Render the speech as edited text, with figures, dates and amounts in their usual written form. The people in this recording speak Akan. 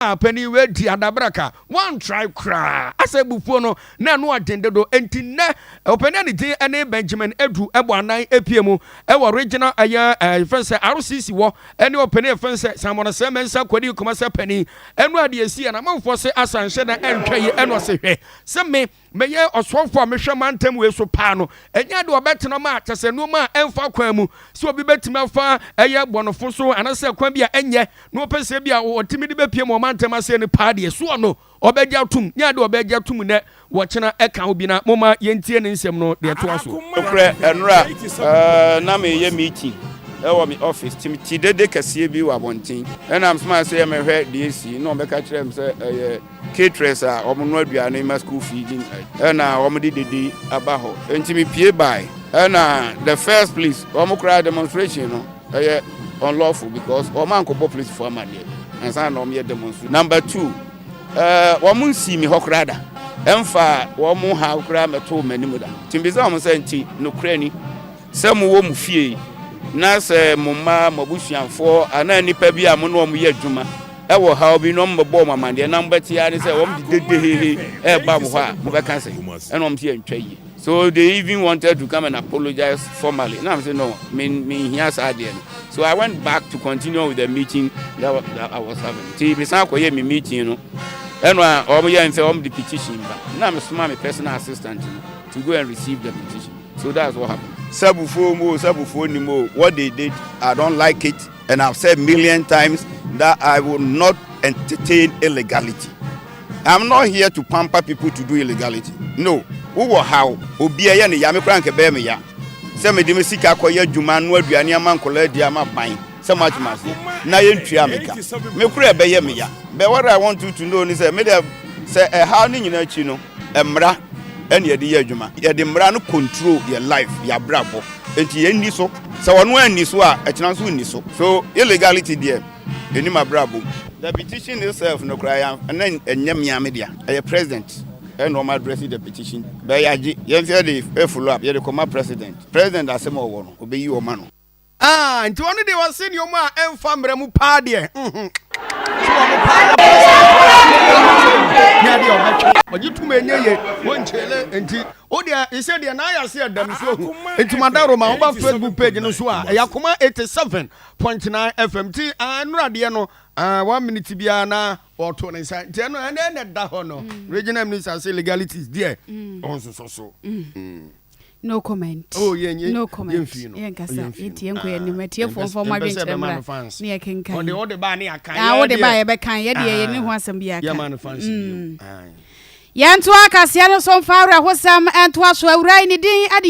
Panin wei di adabraka wantrae koraa asɛ bufuo no na ɛno aden dodo. Enti nnɛ ɔpanin a ne din ne Benjamin Adu ɛbɔ anan epie mu ɛwɔ regional ɛyɛ ɛfɛn sɛ RCC wɔ ɛne ɔpanin ɛfɛn sɛ Simon sɛ Mɛnsa kɔdi nkɔmɔ sɛ panin ɛno adeɛ esi yɛ na amanfoɔ sɛ asa nhyɛ na ɛntwa yi. Ɛno ɔsɛ hwɛ sɛ me mɛyɛ ɔsoɔfo a mehwɛ mantam wei so paa no, ɛnyɛ de ɔbɛtena ma kyɛ sɛ nneɛma a ɛmfa kwan mu sɛ obi bɛtumi afa ɛyɛ bɔnofo so anaasɛ kwan bi a ɛnyɛ na wɔpɛ sɛ bi a wɔtumi de bɛpie mu ɔmantam ase no paa deɛ soɔ no ɔbɛgye atom nyɛ ade ɔbɛgye atom nɛ wɔkyena ɛka ho bi. Na moma yɛntie ne nsɛm no deɛ ɛtoa so. Nokorɛ, ɛnora na meyɛ meeting ɛwɔ me office nti mete dede kɛseɛ bi wɔ abɔnten, ɛna mesoma sɛ yɛmɛhwɛ deɛ esi na ɔbɛka kyerɛ m sɛ ɛyɛ caterers a wɔn no aduane ma school feeding ɛna wɔn de dede aba hɔ. Nti mepie bae ɛna the first place wɔn koraa demonstration no ɛyɛ unlawful because wɔn ankɔbɔ policefoɔ amadeɛ ansa na wɔn yɛ demonstration. Number two, wɔn nsi mi hɔ koraa da ɛmfa wɔn ha koraa mɛto wɔn anim da. Nti mbisa wɔn sɛ, nti nokorɛ ni sɛ mowɔ mo fie na sɛ mo mma, mo abusuafoɔ anaa nipa bi a mo ne wɔn yɛ adwuma ɛwɔ haw bi na wɔn bɛbɔ wɔn amadeɛ na mo bɛte ya ne sɛ wɔn de dede hehe ɛɛba mo hɔ a, mo bɛka sɛ ɛna wɔn ti yɛ ntwa yie? So they even wanted to come and apologize formally. Now I'm saying no, me me hia saa adeɛ no. So I went back to continue with the meeting that I was having. Ti mesan akɔyɛ mi meeting no, ɛna wɔn yɛ nfɛ wɔn de petition ba na me soma me personal assistant no to go and receive the petition. So that's what happened. Sɛbufuo mu o, sɛbufuo ni mu o, what they did, I don't like it, and I've said million times that I will not entertain illegality. I'm not here to pamper people to do illegality. No, wowɔ haw obi ɛyɛ ne ya, me koraa nkɛ bɛyɛ me ya sɛ mede me sika akɔyɛ adwuma no aduane ama nkɔla adi ama ban sɛ moatema ase na yɛntua me ka, me koraa ɛbɛyɛ me ya. But what I want you to know ni sɛ mede sɛ ɛhaw no nyinaa akyi no, mmara ɛne yɛde yɛ adwuma. Yɛde mmara no control yɛ life, yɛ abrabɔ, nti yɛnni so. Sɛ ɔno anni so a, ɛkyena nso nni so. So illegality deɛ, ɛnim abrabɔ mu. The petition itself no koraa ɛna ɛnyɛ mmea me dea, ɛyɛ president ɛna ɔmo address the petition. Bɛyɛ agye yɛn nso yɛde follow up, yɛde kɔma president. President asɛm a ɔwɔ no, ɔbɛyi ɔma no. Ah, nti ɔno deɛ wɔse nneɛma a ɛmfa mmerɛ mu paa deɛ sɛ ɔno paa ne adeɛ ɔbɛtwe ɔgye tum ɛnyɛ ye wɔnkyele. Nti wo deɛ ɛsɛ deɛ na ayɛ ase ɛdam so ahu. Nti madaro ma woba Facebook page no so a, ɛyɛ Akoma 87.9 FM. Nti nnuradeɛ no 1 minute biara na ɔto ne nsa. Nti ɛno ɛnɛ ɛnɛ da hɔ no, regional minister sɛ legalities deɛ ɔnsosɔ so. No comment. Oh, yeah, no comment. Yɛmfii no. Yɛnkasa. Yɛmfii no. Yɛnti yɛnkɔ yɛn anim. Atiefoɔ mfa ɔmo yɛmpɛ sɛ adwenkyerɛ ɛbɛma mmra no fans. ne yɛkenkan. Ɔde wode ba ne aka. Ah, wode ba a yɛbɛkan. Yɛdeɛ yɛne ho asɛm bi aka. Yɛma no fans bio. Aye. Yɛnto akaseɛ no so mfa awerɛhosɛm ɛntoa so. Awura yi ne din ade.